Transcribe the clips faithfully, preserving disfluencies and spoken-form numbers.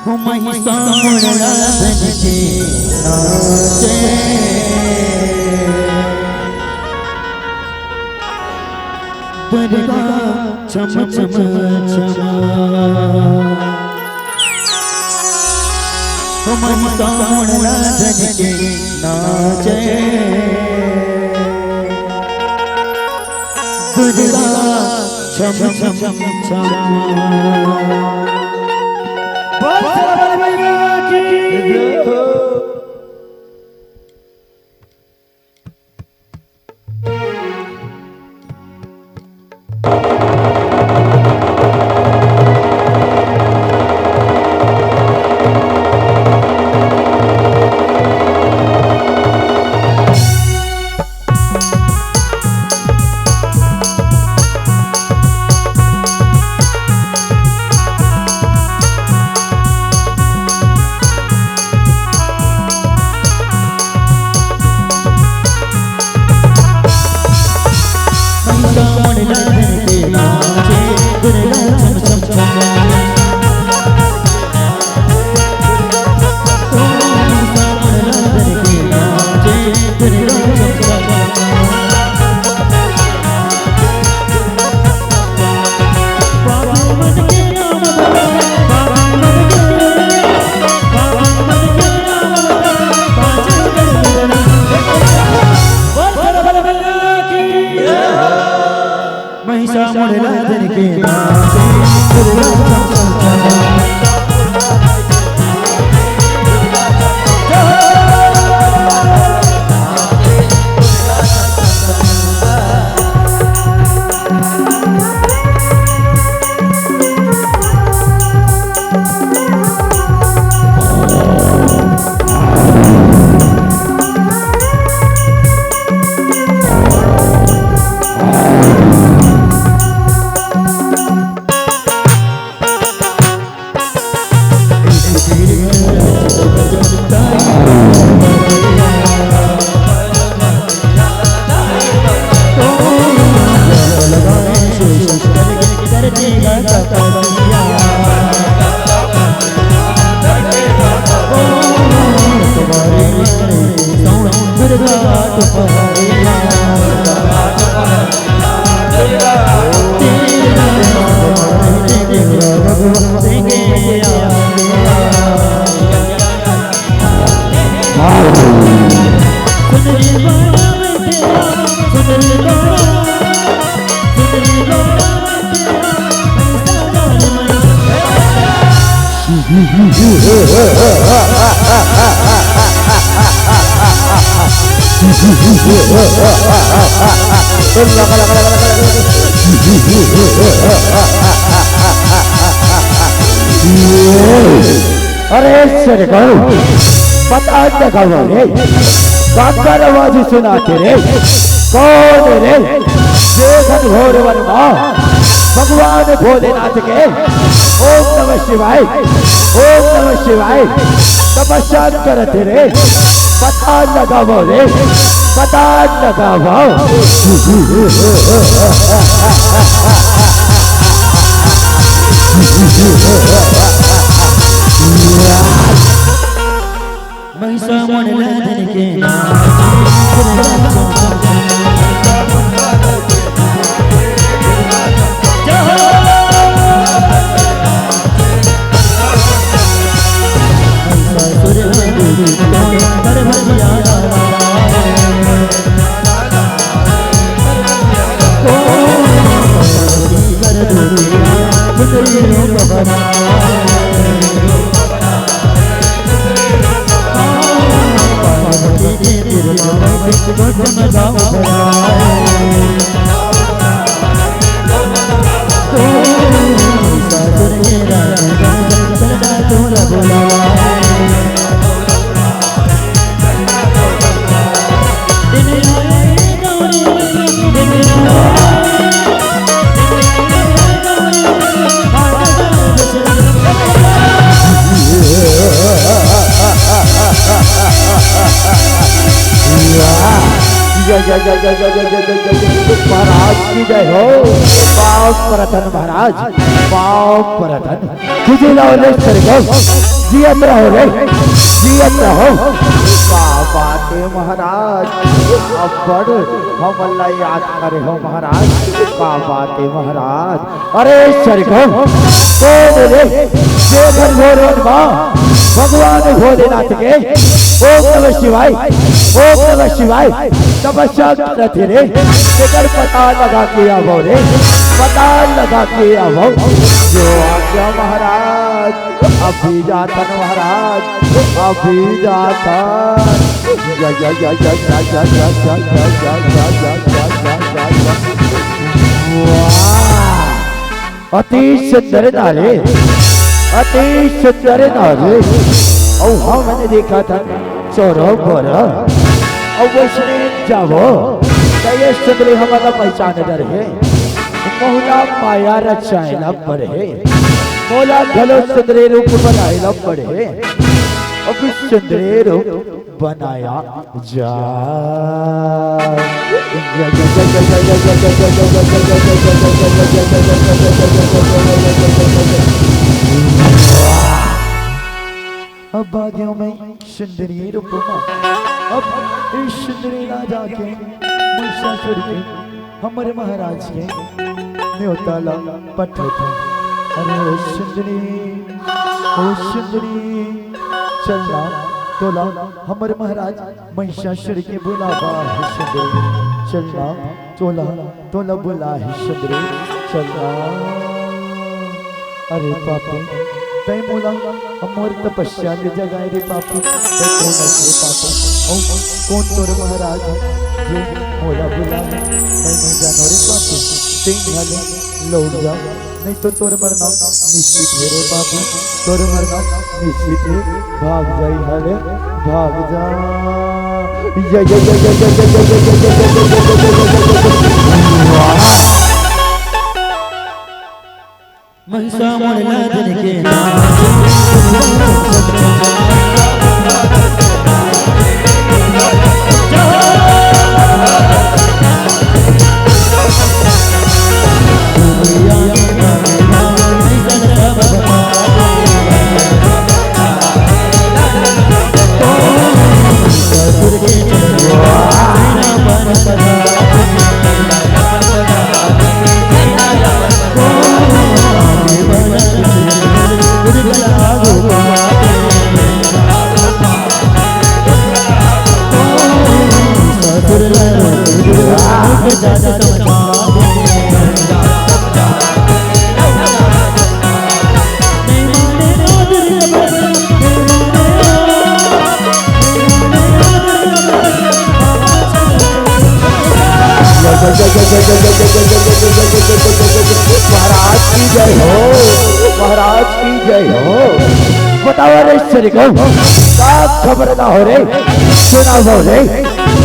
ओ महिषा मोर राधन के नाचे, दुर्गा छम छम छम। ओ महिषा मोर राधन के नाचे, दुर्गा छम छम छम। बोल सरस्वती मैया की। महिषा मोर राधन के नाचे। अरे सरकार, पता लगाओ रे, काकर आवाज सुनाथे रे, कौन रे? देखत घोर वन मा भगवान भोलेनाथ के। ओम नमः शिवाय, ओम नमः शिवाय। तपस्या करत रे, पता लगावो रे, पता लगावो। महिषा मोर राधन के नाचे। महाराज की जय हो। पाँव परथन महाराज, पाँव परथन। खुशी रहो रे सरगम, जियत रहो रे, जियत रहो। का बात हे महाराज, अब्बड़ हमन ला याद करे हो महाराज, का बात हे महाराज। अरे सरगम, कोन रे? जे घर घोर वन मा भगवान भोलेनाथ के ओम नमः शिवाय, ओम नमः शिवाय तपस्या करत हे रे। तेकर पता लगा के आवो रे, पता लगा के आवो। जो आज्ञा महाराज, अभी जाथन महाराज, अभी जाथन। या, या, या। वाह। अति सुंदर नारे, अति सुंदर नारे। अउ हमन देखत हन चोरो बोरो। अउ वइसने जाबो, त ये सुंदरी हमन ला पहचान डरही। मोला माया रचाए ला पड़ही, मोला घलो सुंदरी रूप बनाए ला पड़ही। अभी सुंदरी रूप बनाया जा। अब आ गया मैं सुंदरी रूप मा। अब इस सुंदरी ला जाके महिषासुर के, हमर महाराज के न्योता ला पठोथंव। अरे ओ सुंदरी, ओ सुंदरी, चल ना, तोला हमर महाराज महिषासुर के बुलावा हे सुंदरी, चल ना, तोला, तोला बुलाए हे सुंदरी, चल ना। अरे पापी, तैं मोला मोर तपस्या ले जगाए रे पापी, तैं कोन अस रे पापी? अउ कोन तोर महाराज हे जे मोला बुलाए? मैं नइ जानों रे पापी, तैं इहाँ ले लौट जा। नहीं तो तोर मरना निश्चित हे रे बाबू, तोर मरना निश्चित हे। भाग जा इहाँ ले, भाग जा। या, या, या। महिषा मोड़ला दिन के महाराज की जय हो, महाराज की जय हो। बताओ रे सरिगम, का खबर ना हो रे, सुनावव रे,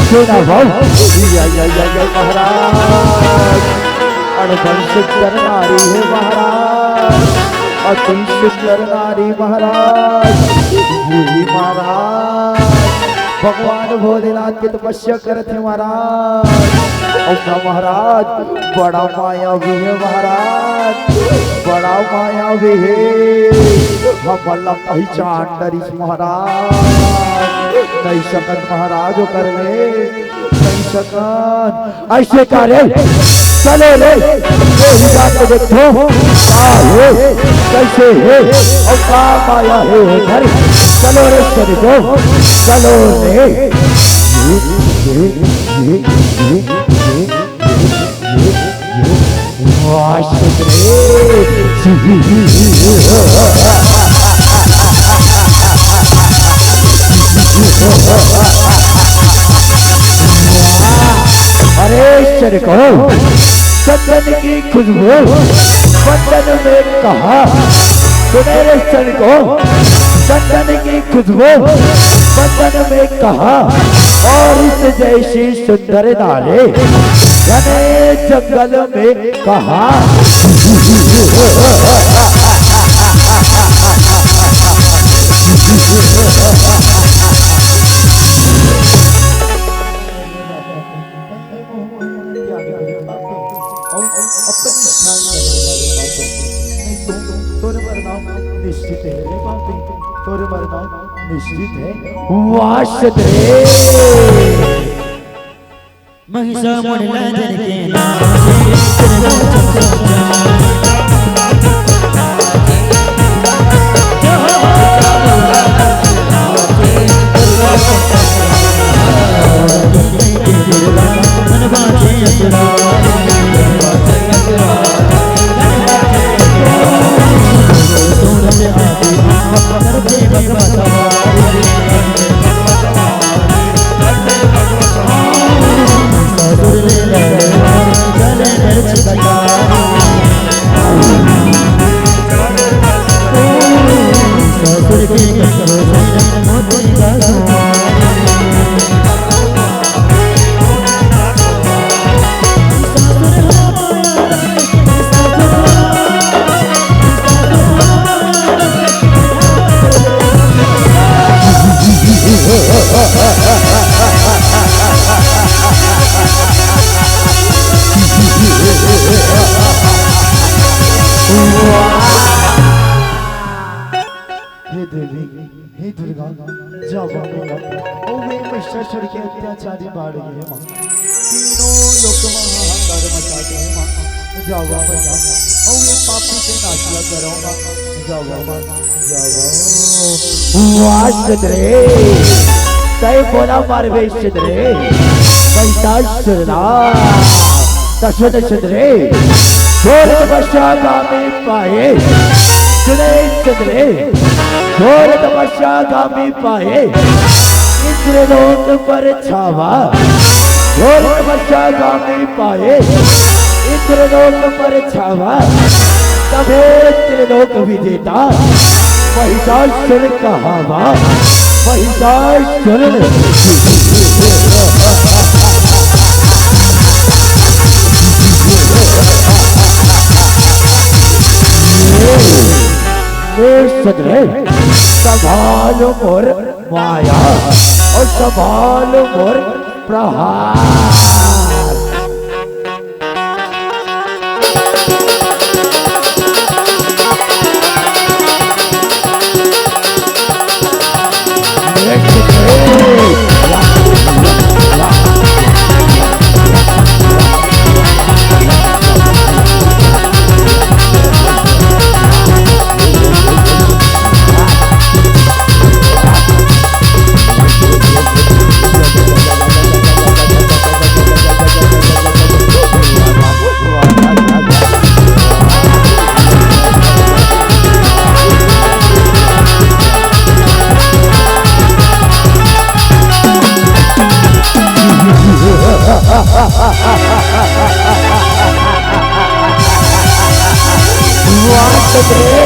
सुनावव। या, या, या, या, महाराज, अड़बड़ सुंदर नारी हे महाराज, अति सुंदर नारी महाराज, बूढ़ी महाराज, भगवान भोलेनाथ के तपस्या करत हे महाराज। अउ ना महाराज, बड़ा मायावी हे महाराज, बड़ा मायावी हे। हमन ला पहिचान डरिस महाराज, नइ सकन महाराज ओकर ले, नइ सकन। अइसे का रे? चलो रे, ओही जाके देखथों, का हे, कइसे हे, अउ का माया हे ओकर। चलो रे सरिगम, चलो रे। ये, ये, ये, ये, ये, ये, ये, ये, ये, ये। वाह, सुंदरी। अरे सरिगम, चंदन की खुशबू बदन में कहाँ? सुने रे सरिगम, चंदन की खुशबू बदन में कहाँ? और इस जैसी सुंदर नारी घने जंगल में कहाँ? निश्चित हे रे पापी, तोर मरना निश्चित हे। वाह सत रे। महिषा मन ला जन के नाम से हे देवी, हे दुर्गा, जावा मैया, अउ ए महिषासुर के अत्याचारी बाढ़ गे हे माँ। तीनों लोक म हाहाकार मचा दे हे माँ। जावा मैया, अउ ए पापी के नाश ला करव माँ। जावा माँ, जावा। वाह सत रे, तैं मोला मारबे सत रे, महिषासुर ला। त सुन सत रे, घोर तपस्या गामी पाए, सुने सत रे, घोर तपस्या गामी पाए, इंद्रलोक पर छावा। घोर तपस्या गामी पाए, इंद्रलोक पर छावा। तभे त्रिलोक विजेता महिषासुर कहावा। महिषासुर। ए सत रे, संभाल मोर माया अउ संभाल मोर प्रहार। वाह सत रे,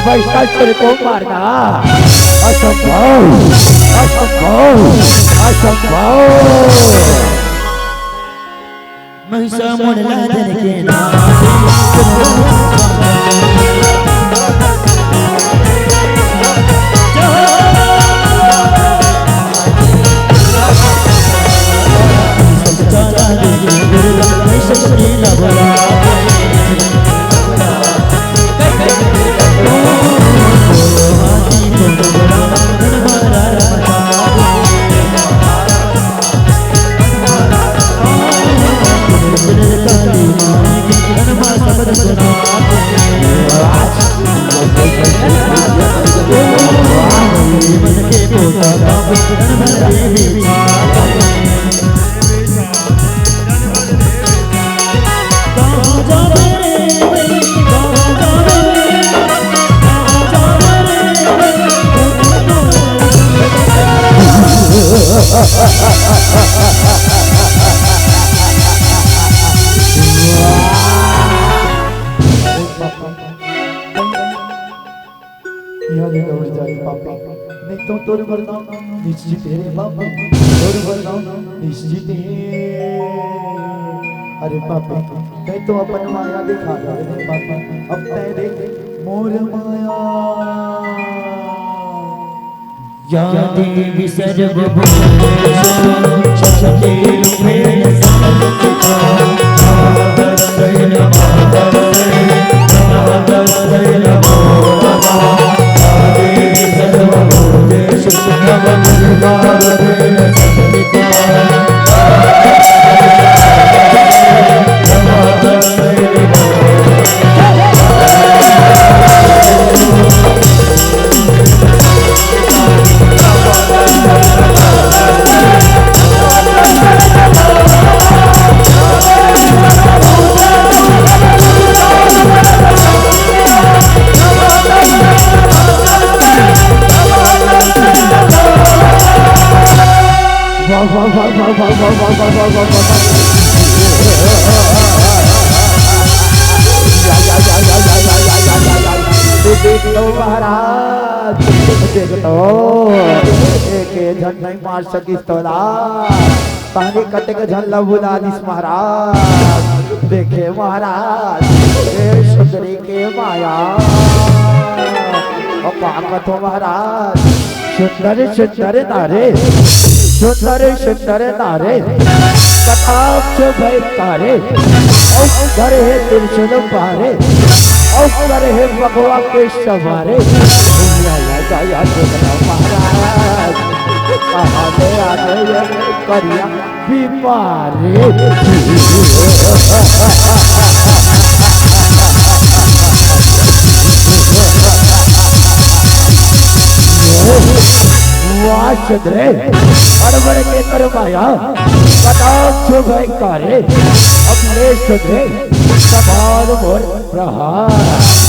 महिषासुर को मारना असंभव, असंभव, असंभव। महिषा मन ला जन के नाम से यहाँ ले लौट जा रे पापी, नहीं तो तोर मरना निश्चित हे रे पापी, तोर मरना निश्चित हे। अरे पापी, तैं तो अपन माया दिखा दे रे पापी, अब तैं देख मोर माया। या देवी सर्वभूतेषु शक्तिरूपेण संस्थिता। महादत्तेन महादत्तेन महादत्तेन मोरया। देख तो महाराज, देख तो, एक झन नहीं मार सकिस तोला। तहनी कतेक झन ला बुला दिस महाराज। देखे महाराज, ए सुंदरी के माया। ओ का कथो महाराज, सुंदर सुंदर नारे, सुंदर सुंदर नारे, कटाक्ष भय तारे, औ घर हे त्रिशूल पारे, औ घर हे भगवा के सवारे। या, या, या, या, देखना महाराज, कहाँ ले आ गए ये करिया बिपारे। वाह सुधरे, अड़बड़ के कर माया, कटाक्ष भय तारे, अब ले सुधरे, संभाल मोर प्रहार।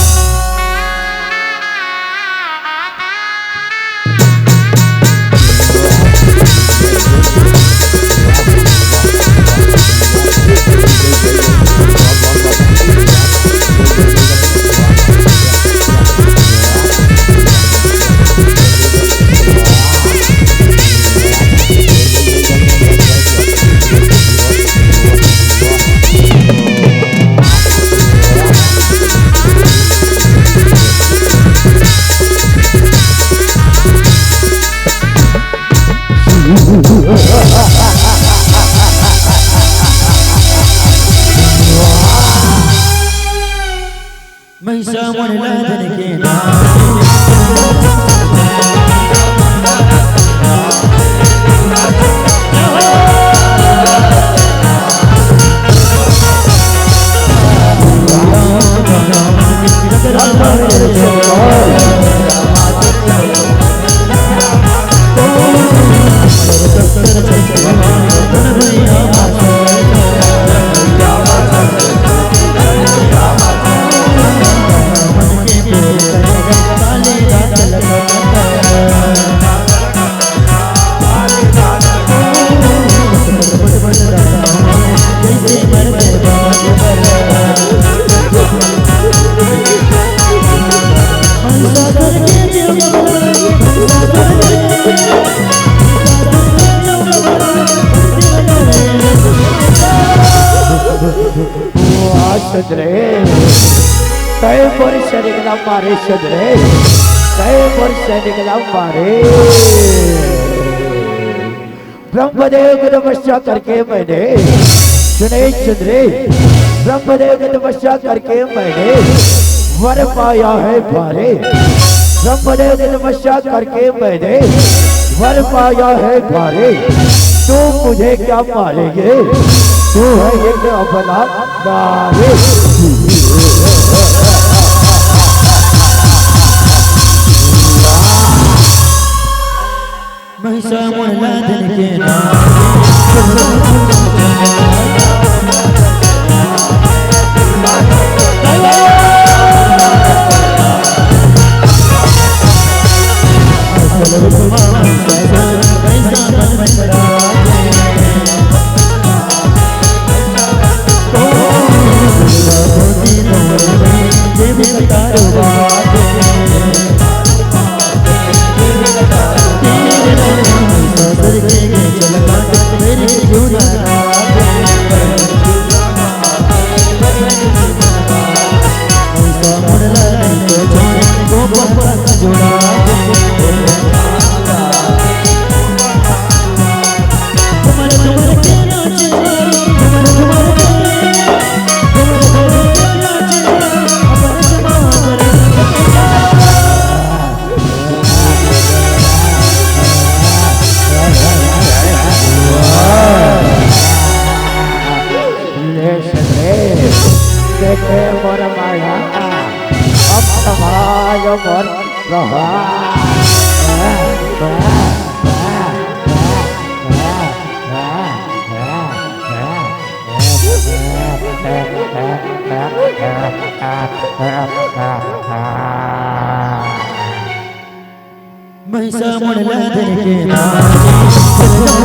महिषा मन ला धन के नाम। वाह सुधरे, तय मोर सैनिक ला मारे सुधरे, तय मोर सैनिक ला मारे। ब्रह्मदेव की तपस्या करके मैंने, सुने सुधरे, ब्रह्मदेव की तपस्या करके मैंने वर पाया है भारे। ब्रह्मदेव की तपस्या करके मैंने वर पाया है भारे। तू मुझे क्या मारेंगे, तू है एक अबला नारी। महिषा मोहला धन के नाम। आयो मोर रहा। महिषा मोड़ ला धर के नाचे।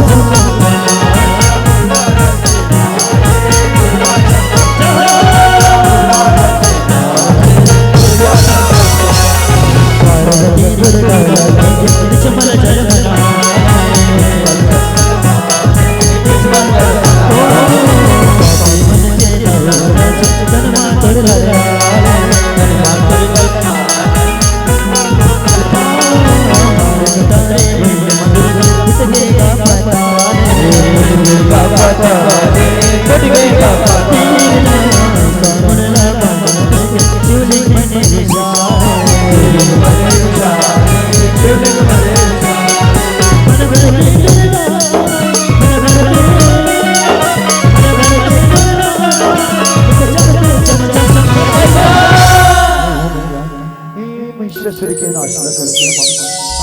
ए महिषासुर के नाश ल करके माँ,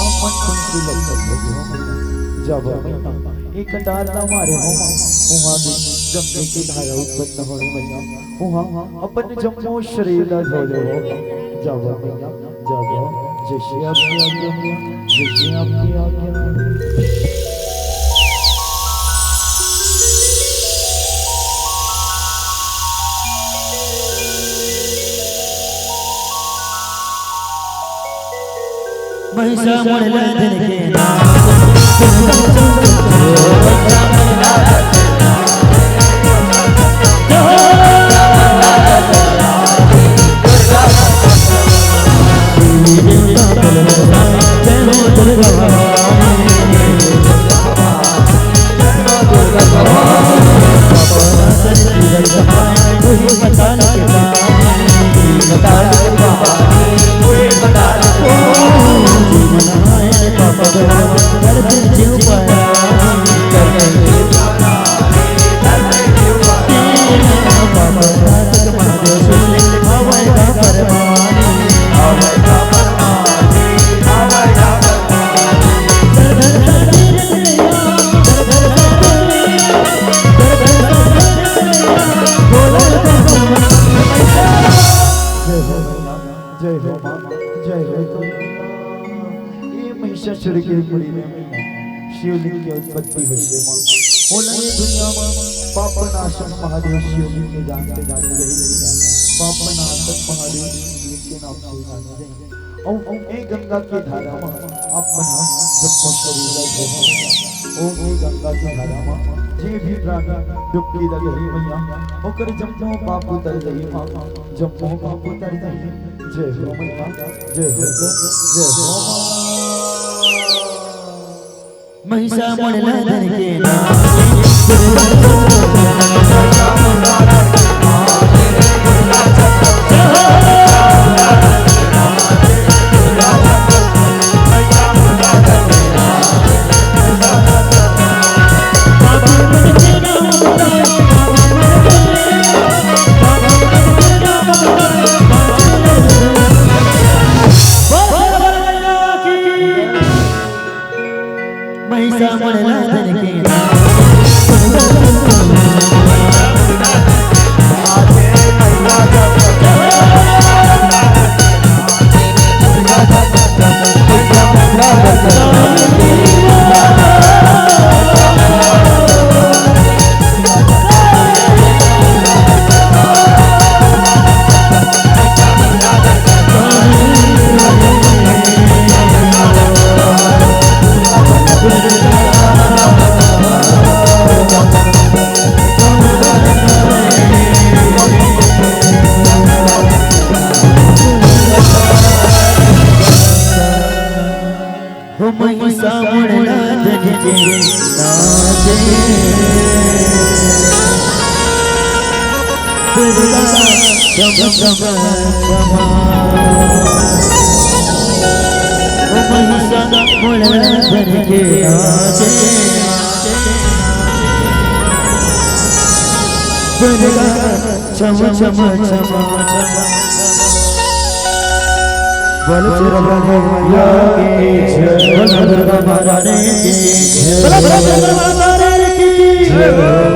आप मन कौन सी लग सकते हो? जब मैया एक डार ला मारे हो माँ, वहाँ भी जमने की धारा उत्पन्न होने मैया, वहाँ अपन जम्मो शरीर ला धो ले हो। जब मैया, जब, जैसे आपकी आज्ञा मैया, जैसे आपकी आज्ञा। महिषा मोड़ ला धर के नाचे। जय हो माँ, जय हो माँ, जय हो। ये महिषासुर के मुड़ी में शिवलिंग की उत्पत्ति हुई है माँ। बोला ये दुनिया में पाप नाशक महादेव शिवलिंग के जान से जाने रही दुनिया। पाप नाशक महादेव शिवलिंग के नाम से जाने रही। और ये गंगा के धारा में आप मन जब शरीर ला धो। ओ, ए गंगा के धारा म जे भी प्राणी डुबकी लगाही मैया, ओकर जम्मो पाप उतर जाही माँ, जम्मो पाप उतर जाही। जय हो मैया, जय हो, जय हो माँ। महिषा मोड़ ला धर के नाचे। महिषा मोड़ ला धर के हो महिषा मोड़ ला धर के नाचे। दुर्गा चम चम चमा। हो महिषा मोड़ ला धर के नाचे। दुर्गा चम चम चमा। बोलो शेरा वाली मैया की जय, बोलो दुर्गा महारानी की जय, बोलो दुर्गा महारानी की जय।